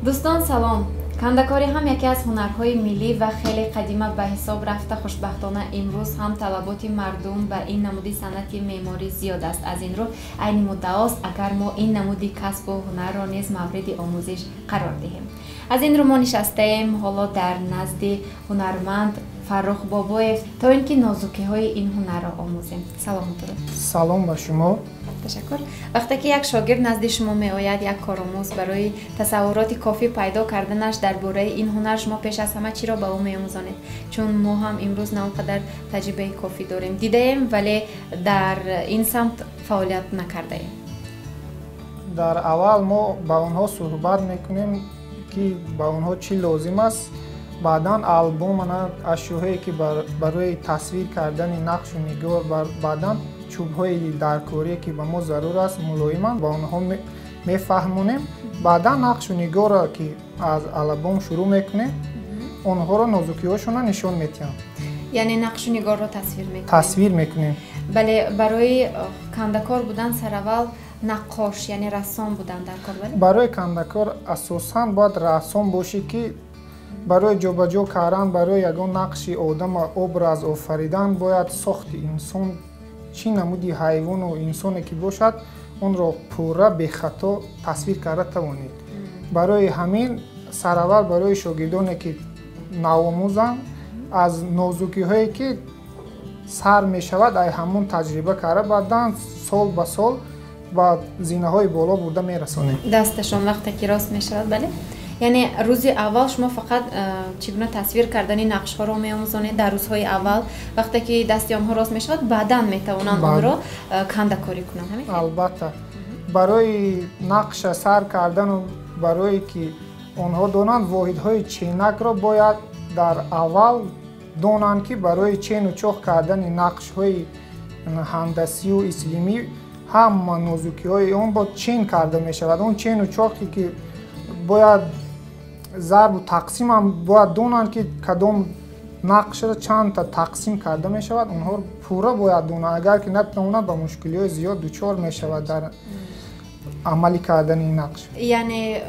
Дӯстон, салом. Кандакорӣ ҳам яке аз ҳунарҳои миллӣ ва хеле қадима ба ҳисоб рафта, хушбахтона имрӯз ҳам талаботи мардум ба ин намуди санъати меъморӣ зиёд аст. Аз ин рӯ айни муддаост, агар мо ин намуди касбу ҳунарро низ мавриди омӯзиш қарор диҳем. Аз ин рӯ мо нишастаем ҳоло дар назди ҳунарманд Фаррух Бобоев, то ин ки нозукиҳои ин ҳунарро омӯзем. Салом, дуруд. Салом ба шумо. Ташаккур. Вақте ки як шогирд назди шумо меояд, як коромӯз, барои тасаввуроти кофӣ пайдо карданаш дар бораи ин ҳунар шумо пеш аз ҳама чиро ба ӯ меомӯзонед? Чун мо ҳам имрӯз на он қадар таҷрибаи кофӣ дорем, дидаем, вале дар ин самт фаъолият накардаем. Дар аввал мо ба онҳо суҳбат мекунем, ки ба онҳо чӣ лозим аст. Баъдан албом, ашёҳое ки барои тасвир кардани нақшу нигор, баъдан чӯбҳои даркорие ки ба мо зарур аст, мулоиманд, ба онҳо мефаҳмонем. Баъдан нақшу нигорро ки аз албом шурӯъ мекунем, онҳоро нозукиҳошонро нишон медиҳам. Яъне нақшу нигорро тасвир мекунем? Тасвир мекунем. Бале, барои кандакор будан сараввал наққош, яъне рассом будан дар кор, бале? Барои кандакор асосан бояд рассом бошӣ, ки барои ҷобаҷо кардан, барои ягон нақши одама образ офаридан бояд сохти инсон, чӣ намуди ҳайвону инсоне ки бошад, онро пурра бехато тасвир карда тавонед. Барои ҳамин сараввал барои шогирдоне ки навомӯзанд, аз нозукиҳое ки сар мешавад, ай ҳамон таҷриба карда, баъдан сол ба сол ба зинаҳои боло бурда мерасонем. Дасташон вақте ки рост мешавад, бале? Яъне рӯзи аввал шумо фақат чӣ гуна тасвир кардани нақшҳоро меомӯзонед дар рӯзҳои аввал, вақте ки дасти онҳо рост мешавад, баъдан метавонанд онро кандакорӣ кунанд, ҳамин? Албатта, барои нақша сар кардану барое ки онҳо донанд, воҳидҳои ченакро бояд дар аввал донанд, ки барои чену чоҳ кардани нақшҳои ҳандасию ислимӣ ҳама нозукиҳои он бо чен карда мешавад. Он чену чоҳе ки бояд зарбу тақсимам бояд донанд, ки кадом нақшро чандта тақсим карда мешавад, онҳо пурра бояд донанд. Агар ки натавонанд, ба мушкилиҳои зиёд дучор мешавад дар амалӣ кардани нақш. Яъне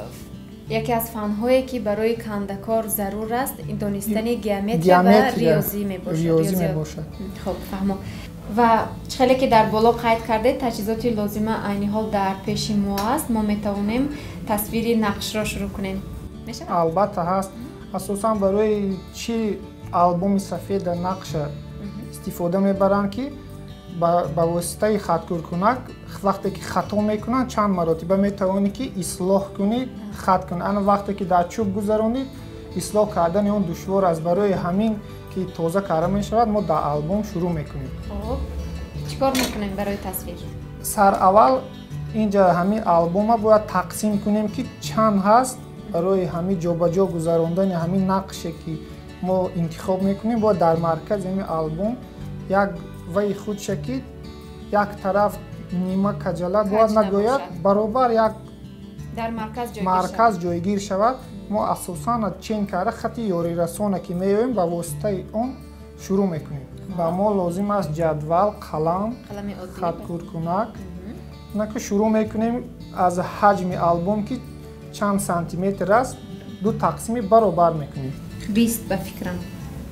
яке аз фанҳое ки барои кандакор зарур аст, донистани геометрия ва риёзӣ мебошад. Риёзӣ мебошад. Хуб, фаҳмо. Ва хеле ки дар боло қайд кардед, таҷҳизоти лозима айни ҳол дар пеши мо аст. Мо метавонем тасвири нақшро шурӯъ кунем. Мешавад? Албатта ҳаст. Асосан барои чӣ албоми сафеда нақша истифода мебаранд, ки ба воситаи хаткуркунак вақте ки хато мекунанд, чанд маротиба метавонӣ ки ислоҳ кунӣ, хат кунӣ. Ана вақте ки дар чӯб гузаронӣ, ислоҳ кардани он душвор аст. Барои ҳамин ки тоза карда мешавад, мо дар албом шурӯъ мекунем. Хуб, чӣ кор мекунем барои тасвир? Сараввал инҷа ҳамин албома бояд тақсим кунем, ки чанд ҳаст. Барои ҳамин ҷобаҷо гузарондани ҳамин нақше ки мо интихоб мекунем, бояд дар маркази ҳамин албом як ваи худша ки як тараф нима каҷала бояд нагӯяд, баробар як дар марказ ҷойгир шавад. Мо асосан чен карда хати ёрирасона ки меоем, ба воситаи он шурӯъ мекунем. Ба мо лозим аст ҷадвал, қалам, хаткуркунак. Наки шурӯъ мекунем аз ҳаҷми албом ки чанд сантиметр аст, ду тақсими баробар мекунем. 20 ба фикрам.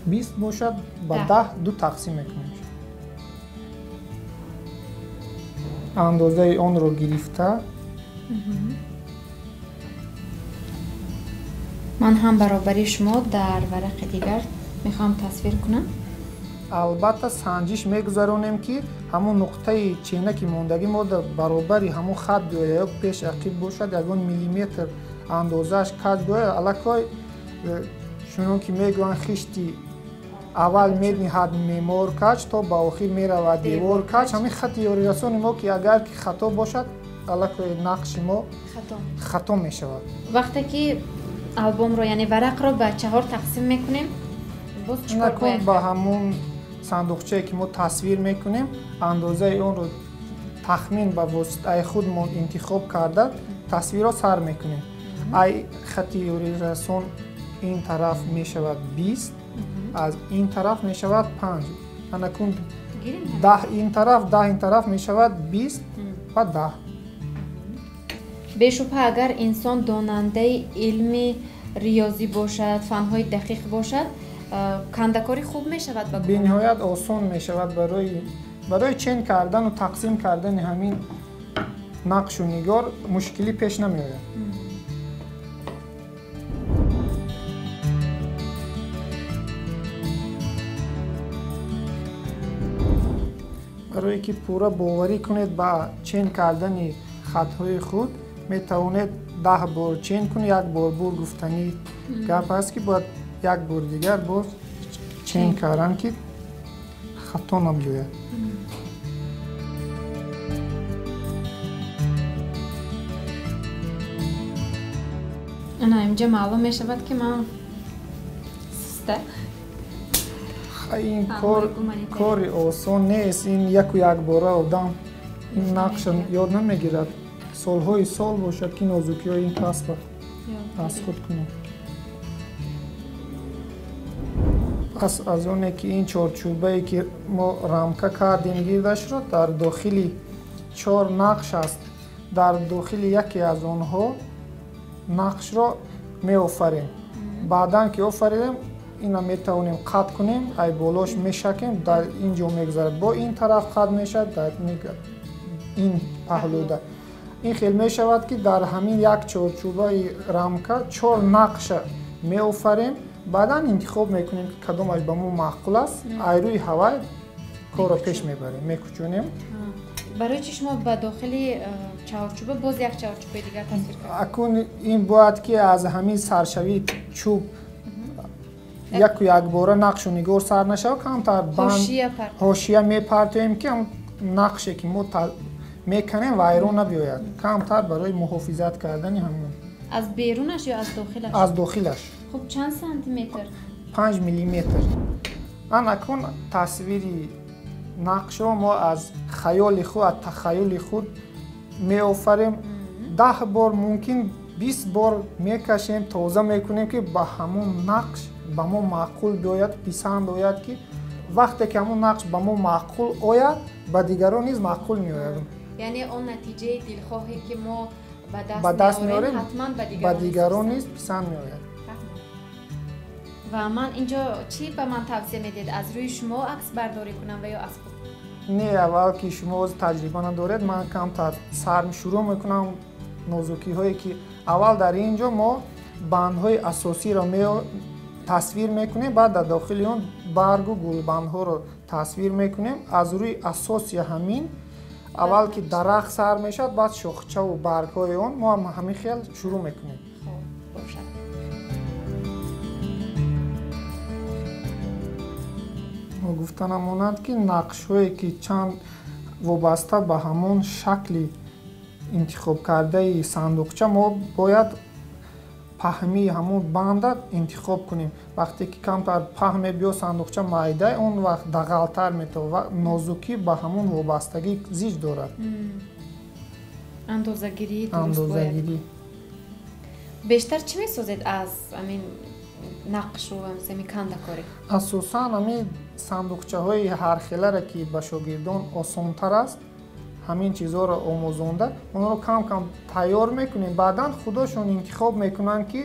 20 бошад, ба 10 ду тақсим мекунем. Андозаи онро гирифта. Ман ҳам баробари шумо дар варақи дигар мехоҳам тасвир кунам. Албатта санҷиш мегузаронем, ки ҳамон нуқтаи ченаки мондагӣ мо баробари ҳамон хат биёяд ё пеш ақиб бошад, ягон миллиметр андозааш каҷ биёяд. Аллакай чунон ки мегӯянд, хишти аввал медиҳад мемор каҷ, то ба охир меравад девор каҷ. Ҳамин хати ёрирасони мо ки агар ки хато бошад, аллакай нақши мо хато мешавад. Вақте ки албомро, яъне варақро ба чаҳор тақсим мекунем, боз чӣ кор бояд? Ба ҳамон сандуқчае ки мо тасвир мекунем, андозаи онро тахмин ба воситаи худмон интихоб карда тасвирро сар мекунем. Ай хати ёрирасон ин тараф мешавад 20, аз ин тараф мешавад 5. Анакун 10 ин тараф, 10 ин тараф мешавад 20 ва 10. Бешубҳа агар инсон донандаи илми риёзӣ бошад, фанҳои дақиқ бошад, кандакорӣ хуб мешавад ба гумон? Бениҳоят осон мешавад барои чен кардану тақсим кардани ҳамин нақшу нигор мушкилӣ пеш намеояд. Барое ки пурра боварӣ кунед ба чен кардани хатҳои худ, метавонед 10 бор чен кунед, як бор бур гуфтанӣ гап аст ки бояд як бор дигар боз чен кардан ки хато набиёяд. Ана инҷа маълум мешавад ки ман суста. Ин кори осон нест, ин яку якбора одам ин нақша ёд намегирад. Солҳои сол бошад ки нозукиҳои ин касб аз худ кунад. Пас аз оне ки ин чорчӯбае ки мо рамка кардем гирдашро, дар дохили 4 нақш аст. Дар дохили яке аз онҳо нақшро меофарем. Баъдан ки офаридем, ина метавонем қатъ кунем, ай болош мешакем, дар ин ҷо мегузарад. Бо ин тараф қатъ мешавад, дар ин паҳлӯда. Ин хел мешавад ки дар ҳамин як чорчӯбаи рамка 4 нақша меофарем. Баъдан интихоб мекунем ки кадомаш ба мо маъқул аст, ай рӯи ҳавай корро пеш мебарем, мекӯчонем. Барои чи шумо ба дохили чаҳорчӯба боз як чаҳорчӯбаи дигар тасвир кардед? Акун ин бояд ки аз ҳамин саршавии чӯб яку якбора нақшу нигор сар нашавад, камтар ҳошия мепартоем ки нақше ки мо мекунем вайрон набиёяд, камтар барои муҳофизат кардани ҳамон. Аз берунаш ё аз дохилаш? Аз дохилаш. Хуб, чанд сантиметр? 5 миллиметр. Анакун тасвири нақшро мо аз хаёли худ, аз тахаюли худ меофарем. 10 бор, мумкин 20 бор мекашем, тоза мекунем ки ба ҳамон нақш ба мо маъқул биёяд, писанд ояд, ки вақте ки ҳамон нақш ба мо маъқул ояд, ба дигарон низ маъқул меояд. Яъне он натиҷаи дилхоҳе ки мо ба даст меорем, ҳатман ба дигарон низ писанд меояд. Ва ман инҷо чӣ ба ман тавсия медиҳед? Аз рӯи шумо акс бардорӣ кунам ва ё аз худ? Не, аввал ки шумо таҷриба надоред, ман камтар сар шурӯъ мекунам нозукиҳое ки аввал дар ин ҷо мо бандҳои асосиро тасвир мекунем, баъд дар дохили он баргу гулбандҳоро тасвир мекунем. Аз рӯи асоси ҳамин аввал ки дарахт сар мешавад, баъд шохчаву баргҳои он мо ҳам ҳамин хел шурӯъ мекунем. Мо гуфта намонад ки нақшҳое ки чанд вобаста ба ҳамон шакли интихобкардаи сандуқча мо бояд паҳмии ҳамон банда интихоб кунем. Вақте ки камтар паҳм мебиёд сандуқча майда, он вақт дағалтар метавад ва нозукӣ ба ҳамон вобастагӣ зич дорад. Андозагирӣ дуруст бояд. Бештар чӣ месозед аз ҳамин нақшу ҳамин кандакорӣ? Асосан ҳамин сандуқчаҳои ҳархеларо ки ба шогирдон осонтар аст, ҳамин чизҳоро омӯзонда, онҳоро кам-кам тайёр мекунем. Баъдан худошон интихоб мекунанд ки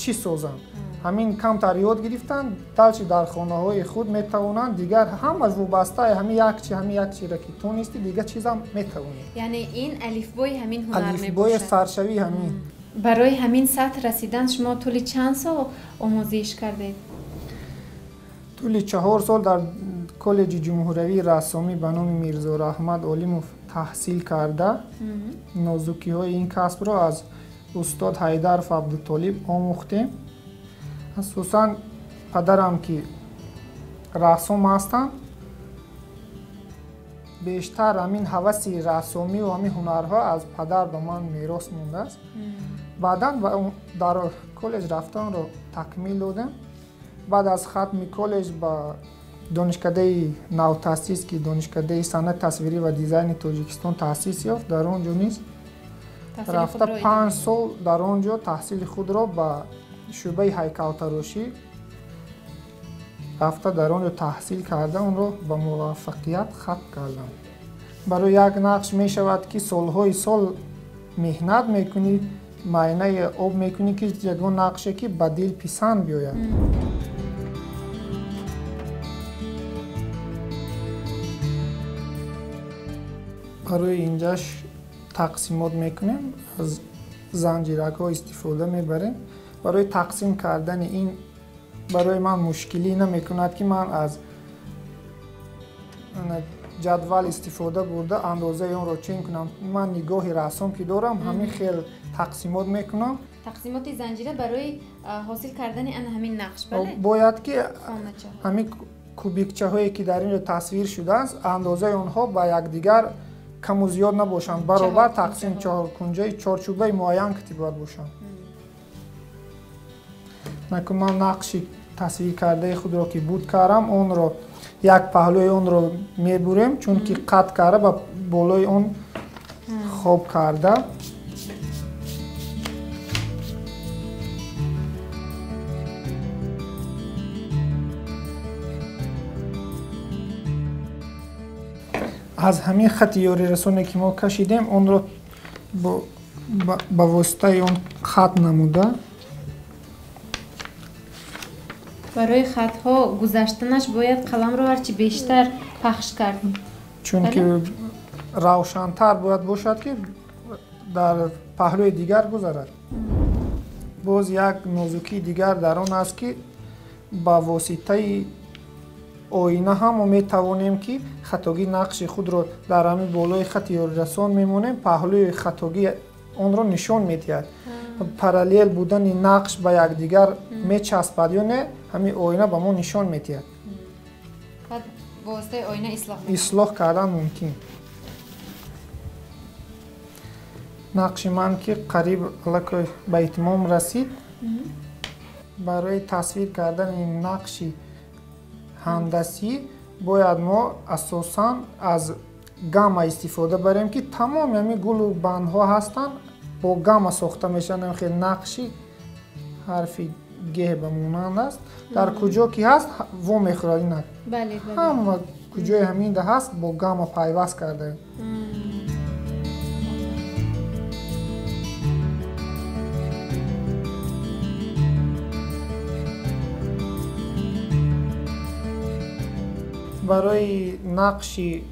чӣ созанд. Ҳамин камтар ёд гирифтанд, далчи дар хонаҳои худ метавонанд, дигар ҳамаш вобастаи ҳамин як чи, ҳамин як чиро ки тонисти, дигар чизам метавонӣ. Яъне ин алифбои ҳамин ҳунар мебошад? Алифбои саршавии ҳамин. Барои ҳамин сатҳ расидан шумо тӯли чанд сол омӯзиш кардед? Тӯли 4 сол дар коллеҷи ҷумҳуриявии рассомӣ ба номи Мирзо Раҳмат Олимов таҳсил карда, нозукиҳои ин касбро аз устод Ҳайдаров Абдутолиб омӯхтем. Асосан падарам ки рассом ҳастанд, бештар ҳамин ҳаваси рассомӣ ва ҳамин ҳунарҳо аз падар ба ман мерос мондааст. Баъдан дар коллеҷ рафтанро такмил додем. Баъд аз хатми коллеҷ ба донишкадаи навтаъсис ки донишкадаи санъати тасвирӣ ва дизайни Тоҷикистон таъсис ёфт, дар он ҷо низ рафта 5 сол дар он ҷо таҳсили худро ба шӯъбаи ҳайкалтарошӣ рафта дар он ҷо таҳсил карда, онро ба муваффақият хатм кардам. Барои як нақш мешавад ки солҳои сол меҳнат мекунӣ, майнаи об мекунӣ, ки ягон нақше ки ба дил писанд биёяд. Барои инҷаш тақсимот мекунем, аз занҷиракҳо истифода мебарем. Барои тақсим кардани ин барои ман мушкилӣ намекунад, ки ман аз ҷадвал истифода бурда андозаи онро чен кунам. Ман нигоҳи рассом ки дорам, ҳамин хел тақсимот мекунам. Тақсимоти занҷира барои ҳосил кардани ана ҳамин нақш, бале? Бояд ки ҳамин кубикчаҳое ки дар инҷо тасвир шудааст, андозаи онҳо ба якдигар каму зиёд набошанд, баробар тақсим чоркунҷаи чорчӯбаи муайян ки бояд бошанд. Накун ман нақши тасвир кардаи худро ки буд кардам, онро як паҳлӯи онро мебурем, чунки қат карда ба болои он хоб карда. Аз ҳамин хати ёрирасоне ки мо кашидем, онро ба воситаи он хат намуда. Барои хатҳо гузаштанаш бояд қаламро ҳарчи бештар пахш кард, чунки равшантар бояд бошад, ки дар паҳлӯи дигар гузарад. Боз як нозукии дигар дар он аст, ки ба воситаи оина ҳам мо метавонем, ки хатогии нақши худро дар ҳамин болои хати ёрирасон мемонем, паҳлӯи хатогии онро нишон медиҳад. Параллел будани нақш ба якдигар мечаспад ё не, ҳамин оина ба мо нишон медиҳад. Баъд бо воситаи оина ислоҳ кардан мумкин. Нақши ман ки қариб аллакай ба итмом расид, барои тасвир кардани нақши ҳандасӣ бояд мо асосан аз гамма истифода барем, ки тамоми ҳамин гулу бандҳо ҳастанд, бо гамма сохта мешаванд. Хеле нақши ҳарфи г ба монанд аст, дар куҷо ки ҳаст во мехӯрад. Инак ҳама куҷои ҳаминда ҳаст бо гамма пайваст кардаем. Барои нақши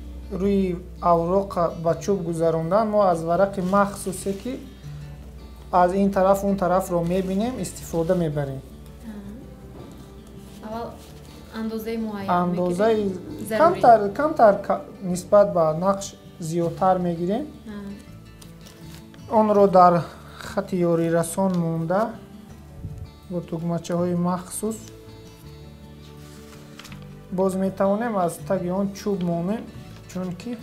рӯи авроқа ба чӯб гузарондан мо аз варақи махсусе, ки аз ин тараф он тарафро мебинем, истифода мебарем. Аввал андозаи муайян, андозаи камтар нисбат ба нақш зиёдтар мегирем. Онро дар хати ёрирасон монда бо тугмачаҳои махсус боз метавонем аз таги он чӯб монем, чунки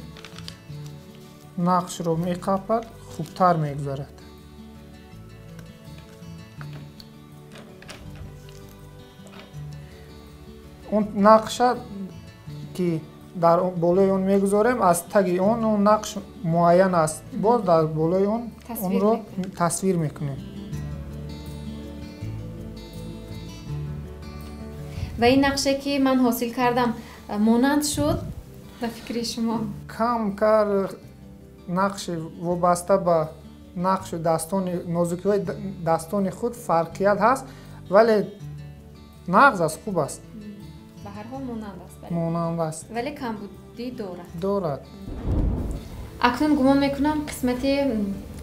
нақшро меқапад, хубтар мегузарад. Он нақша ки дар болои он мегузорем, аз таги он нақш муайян аст, боз дар болои он онро тасвир мекунем. Ва ин нақше ки ман ҳосил кардам монанд шуд ба фикри шумо? Камкар нақши вобаста ба нақшу дастони нозукиҳои дастони худ фарқият ҳаст, вале нағз аст, хуб аст. Ба ҳар ҳол монанд аст, монанд аст, вале камбудӣ дорад. Дорад. Акнун гумон мекунам қисмати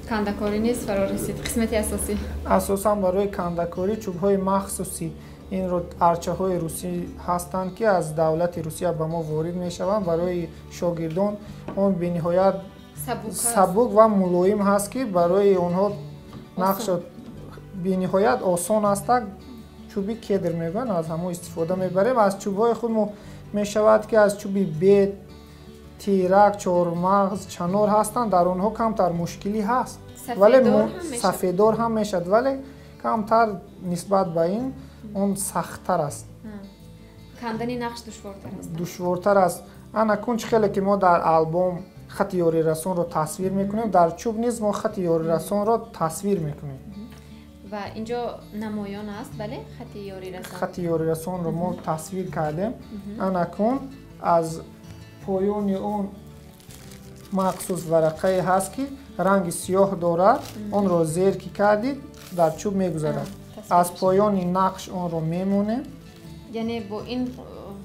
кандакорӣ низ фаро расид, қисмати асосӣ. Асосан барои кандакорӣ чӯбҳои махсуси инро арчаҳои русӣ ҳастанд, ки аз давлати Русия ба мо ворид мешаванд. Барои шогирдон он бениҳоят сабук ва мулоим ҳаст, ки барои онҳо нақшо бениҳоят осон аст. Чӯби кедр мегӯянд, аз ҳамон истифода мебарем. Аз чӯбҳои худ мо мешавад, ки аз чӯби бед, тирак, чормағз, чанор ҳастанд, дар онҳо камтар мушкилӣ ҳаст, вале сафедор ҳам мешавад, вале камтар нисбат ба ин он сахттар аст. Кандани нақш душвортар аст. Душвортар аст. Ана кунч хеле ки мо дар албом хати ёрирасонро тасвир мекунем, дар чӯб низ мо хати ёрирасонро тасвир мекунем. Ва инҷо намоён аст, бале, хати ёрирасон. Хати ёрирасонро мо тасвир кардем. Ана кун аз поёни он Махсус варақае ҳаст, ки ранги сиёҳ дорад, онро зер ки кардид, дар чӯб мегузарад. Аз поёни нақш онро мемонем. Яъне бо ин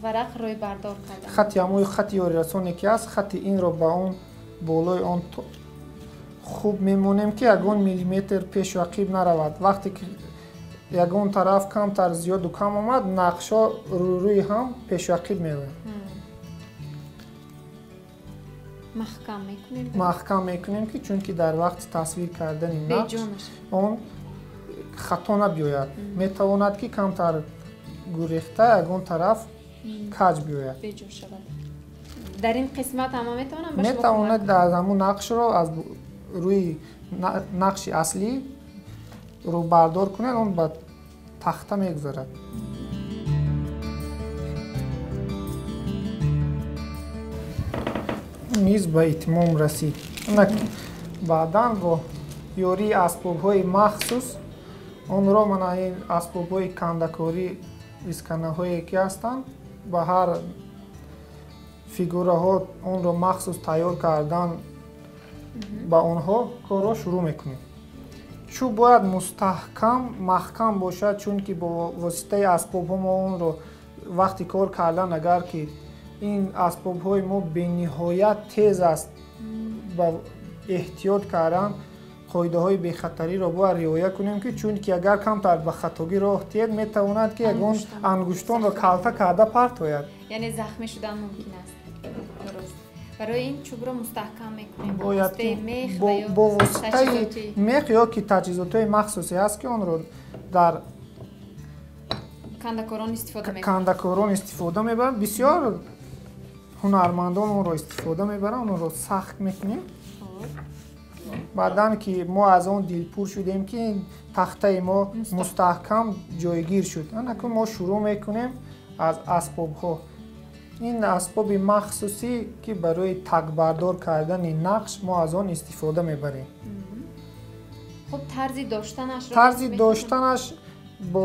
варақ рӯйбардор кардан. Хати ҳамои хати ёрирасоне ки ҳаст, хати инро ба он болои он хуб мемонем, ки ягон миллиметр пешу ақиб наравад. Вақте ки ягон тараф камтар зиёду кам омад, нақшҳо рӯрӯи ҳам пешу ақиб меоянд. Маҳкам мекунем? Маҳкам мекунем, ки чунки дар вақти тасвир кардани нақш он хато набиёяд. Метавонад, ки камтар гурехта ягон тараф каҷ биёяд. Беҷо шавад. Дар ин қисмат ҳама метавонам ба шумо метавонад аз ҳамун нақшро аз рӯи нақши аслӣ рӯбардор кунад, он ба тахта мегузарад. Низ ба итмом расид. Баъдан бо ёрии асбобҳои махсус онро, мана ин асбобҳои кандакорӣ, исканаҳое ки ҳастанд, ба ҳар фигураҳо онро махсус тайёр кардан, ба онҳо корро шурӯъ мекунем. Чӯб бояд мустаҳкам, маҳкам бошад, чунки бо воситаи асбобҳо мо онро вақти кор кардан, агар ки ин асбобҳои мо бениҳоят тез аст, ба эҳтиёт кардан қоидаҳои бехатариро бояд риоя кунем, ки чунки агар камтар ба хатогӣ роҳ диҳед, метавонад, ки ягон ангуштонро калта карда партояд. Яъне захмӣ шудан мумкин аст. Дуруст. Барои ин чӯбро мустаҳкам мекунем бо воситаи мех ё ки таҷҳизотҳои махсусе ҳаст, ки онро дар кандакорон истифода мебаранд. Бисёр ҳунармандон онро истифода мебаранд, онро сахт мекунем. Баъдан ки мо аз он дилпур шудем, ки тахтаи мо мустаҳкам ҷойгир шуд, анакун мо шурӯъ мекунем аз асбобҳо. Ин асбоби махсусӣ, ки барои такбардор кардани нақш мо аз он истифода мебарем. Хуб, тарзи доштанаш тарзи доштанаш бо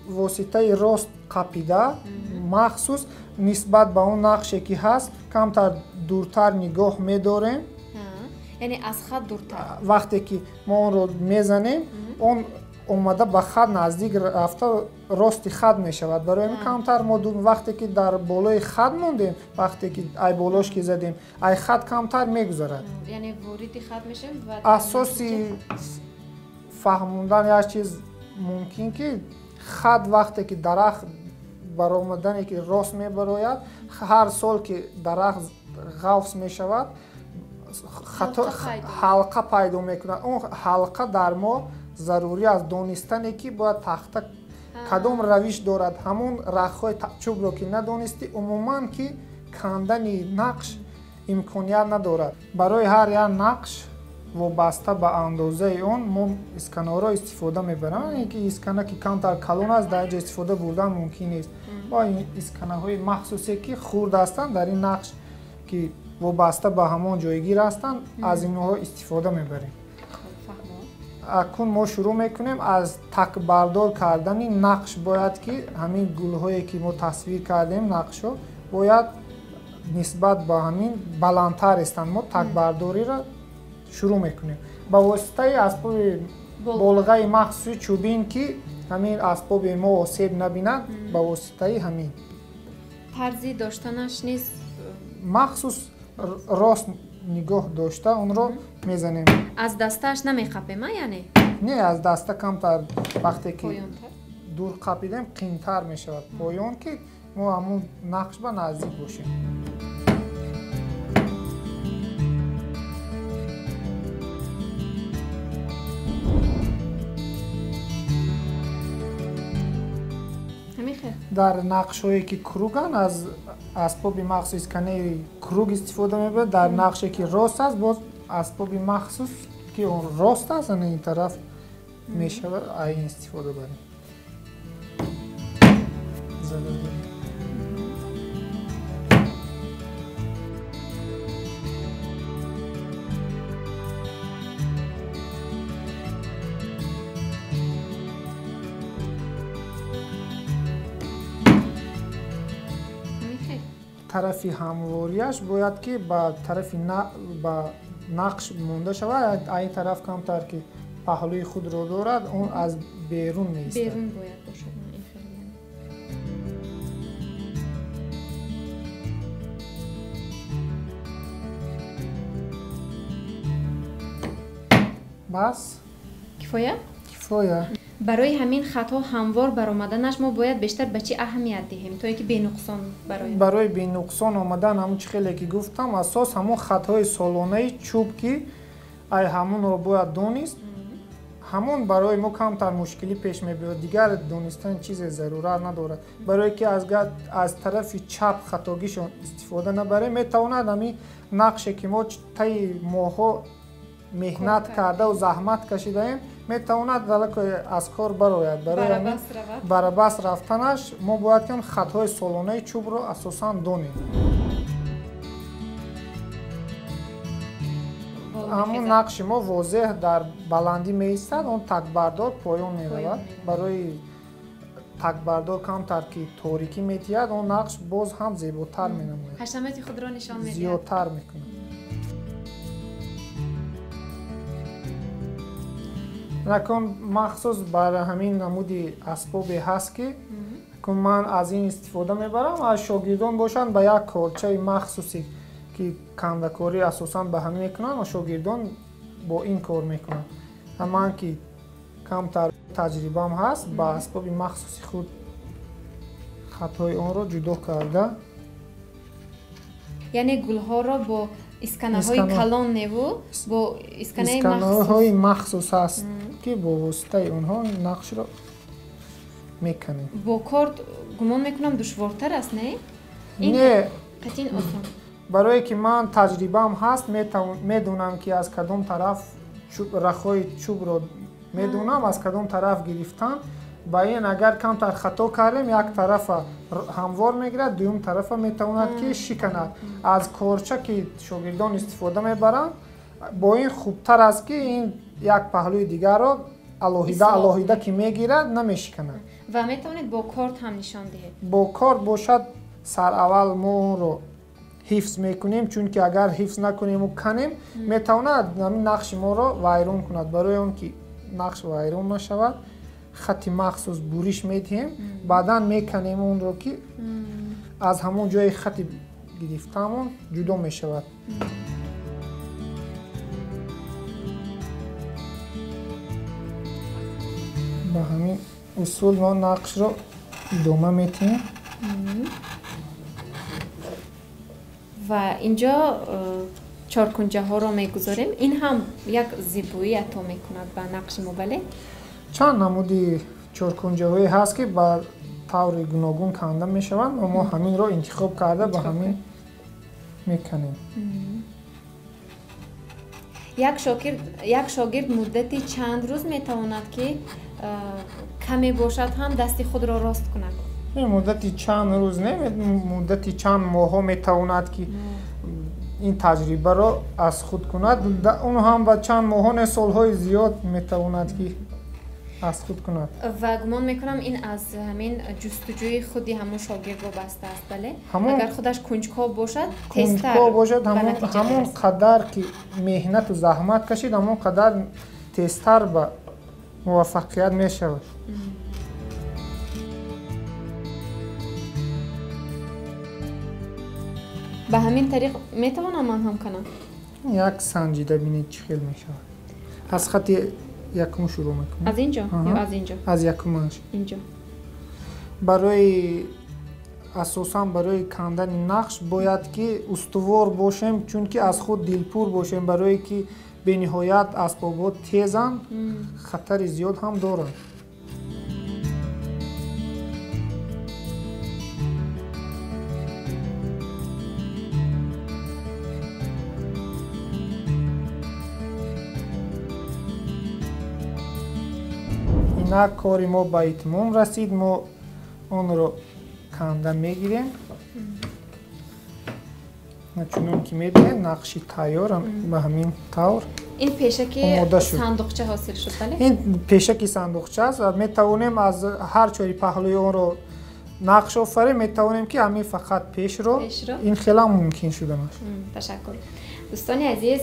воситаи рост қапида, махсус нисбат ба он нақше ки ҳаст, камтар дуртар нигоҳ медорем. Яъне аз хат дуртар. Вақте ки мо онро мезанем, он омада ба хат наздик рафта рости хат мешавад. Барои ин камтар мо вақте ки дар болои хат мондем, вақте ки ай болош ки задем, ай хат камтар мегузарад. Яъне вориди хат мешавем ва асоси фаҳмондан як чиз мумкин, ки хат вақте ки дарахт баромадане ки рост мебарояд, ҳар сол ки дарахт ғафс мешавад, ҳалқа пайдо мекунад. Он ҳалқа дар мо зарурӣ аст донистане, ки бояд тахта кадом равиш дорад. Ҳамон рахҳои чӯбро ки надонистӣ, умуман ки кандани нақш имконият надорад. Барои ҳар як нақш вобаста ба андозаи он мо исканаҳоро истифода мебарем. Ин ки искана ки камтар калон аст, дар инҷо истифода бурдан мумкин нест. Бо исканаҳои махсусе ки хурд ҳастанд, дар ин нақш ки вобаста ба ҳамон ҷойгир ҳастанд, аз инҳо истифода мебарем. Акун мо шурӯъ мекунем аз такбардор кардани нақш. Бояд ки ҳамин гулҳое ки мо тасвир кардем, нақшҳо бояд нисбат ба ҳамин баландтар истанд. Мо такбардориро шурӯъ мекунем ба воситаи асбоби болғаи махсуси чӯбин, ки ҳамин асбоби мо осеб набинад, ба воситаи ҳамин. Тарзи доштанаш низ махсус рост нигоҳ дошта онро мезанем. Аз дастааш намеқапем, яъне? Не, аз даста камтар вақте ки дур қапидем, қинтар мешавад. Поён ки мо ҳамун нақш ба наздик бошем. Дар нақшҳое ки круганд, аз асбоби махсус исканаи круг истифода мебарад. Дар нақше ки рост аст, боз асбоби махсус ки он рост аст, ана ин тараф мешавад, ин истифода барем. Тарафи ҳамворияш бояд ки ба тарафи ба нақш монда шавад, ай тараф камтар ки паҳлӯи худро дорад, он аз берун меистад. Берун бояд бошад. Бас? Кифоя? Кифоя. Барои ҳамин хатҳо ҳамвор баромаданаш мо бояд бештар ба чӣ аҳамият диҳем, то ин ки бенуқсон барояд? Барои бенуқсон омадан ҳамон чӣ хеле ки гуфтам, асос ҳамон хатҳои солонаи чӯб ки ай ҳамонро бояд донист, ҳамон барои мо камтар мушкилӣ пеш мебиёд. Дигар донистан чизе зарурат надорад. Барое ки аз тарафи чап хатогишон истифода набарем, метавонад ҳамин нақше ки мо таи моҳҳо меҳнат кардаву заҳмат кашидаем, метавонад далакой аз кор барояд. Барои ҳамин барабас рафтанаш мо бояд ки хатҳои солонаи чӯбро асосан донем. Ҳамон нақши мо возеҳ дар баландӣ меистад, он такбардор поён меравад. Барои такбардор камтар ки торикӣ метиҳад, он нақш боз ҳам зеботар менамояд. Ҳашамати худро нишон медиҳад. Зиёдтар мекунад. Накун махсус бар ҳамин намуди асбобе ҳаст ки кун ман аз ин истифода мебарам, аз шогирдон бошанд ба як корчаи махсусе ки кандакорӣ асосан ба ҳамин мекунанд ва шогирдон бо ин кор мекунанд. Ман ки камтар таҷрибаам ҳаст, ба асбоби махсуси худ хатҳои онро ҷудо карда. Яъне гулҳоро бо исканаҳои калон неву бо исканаҳои махсус ҳаст ки бо воситаи онҳо нақшро меканем. Бо корд гумон мекунам душвортар аст, не? Не, қатъин осон. Барое ки ман таҷрибаам ҳаст, медонам ки аз кадом тараф рахҳои чӯбро медонам, аз кадом тараф гирифтан. Ба ин агар камтар хато кардем, як тарафа ҳамвор мегирад, дуюм тарафа метавонад ки шиканад. Аз корча ки шогирдон истифода мебаранд, бо ин хубтар аст ки ин як паҳлӯи дигарро алоҳида алоҳида ки мегирад, намешиканад. Ва метавонед бо корд ҳам нишон диҳед? Бо корд бошад, сараввал мо онро ҳифз мекунем, чунки агар ҳифз накунему канем, метавонад ҳамин нақши моро вайрон кунад. Барои он ки нақш вайрон нашавад, хати махсус буриш медиҳем, баъдан меканем онро ки аз ҳамон ҷои хати гирифтаамон ҷудо мешавад. Ба ҳамин усул мо нақшро идома медиҳем. Ва инҷо чоркунҷаҳоро мегузорем. Ин ҳам як зебоӣ ато мекунад ба нақши мо, бале? Чанд намуди чоркунҷаҳое ҳаст ки ба таври гуногун канда мешаванд ва мо ҳаминро интихоб карда ба ҳамин меканем. Як шогирд муддати чанд рӯз метавонад ки каме бошад ҳам дасти худро рост кунад? Муддати чанд рӯз не, муддати чанд моҳҳо метавонад ки ин таҷрибаро аз худ кунад. Он ҳам ба чанд моҳҳо не, солҳои зиёд метавонад ки аз худ кунад. Ва гумон мекунам ин аз ҳамин ҷустуҷӯи худи ҳамон шогирд вобаста аст, бале? Агар худаш кунҷков бошад, тезтар кунҷков бошад, ҳамон қадар ки меҳнату заҳмат кашид, ҳамон қадар тезтар ба муваффақият мешавад. Ба ҳамин тариқ метавонам ман ҳам канам? Як санҷида бинед чӣ хел мешавад. Аз хати якум шурӯъ мекунем. Аз инҷо ё аз инҷо? Аз якумаш. Инҷо. Барои асосан барои кандани нақш бояд ки устувор бошем, чунки аз худ дилпур бошем, барое ки бениҳоят асбобҳо тезанд, хатари зиёд ҳам доранд. Инак кори мо ба итмом расид. Мо онро канда мегирем. Чунон ки мебинед, нақши тайёр ба ҳамин тавр Ин пешаки сандуқча ҳосил шуд, бале? Ин пешаки сандуқча аст ва метавонем аз ҳар чори паҳлӯи онро Нақшофарӣ метавонем, ки ҳамин фақат пешро, ин хелам мумкин шуданаш. Ташаккур. Дӯстони азиз,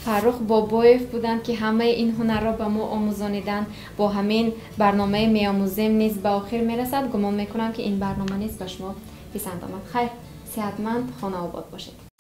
Фаррух Бобоев буданд, ки ҳамаи ин ҳунарро ба мо омӯзониданд. Бо ҳамин барномаи «Меомӯзем» низ ба охир мерасад. Гумон мекунам, ки ин барнома низ ба шумо писанд омад. Хайр, сиҳатманд, хонаобод бошед.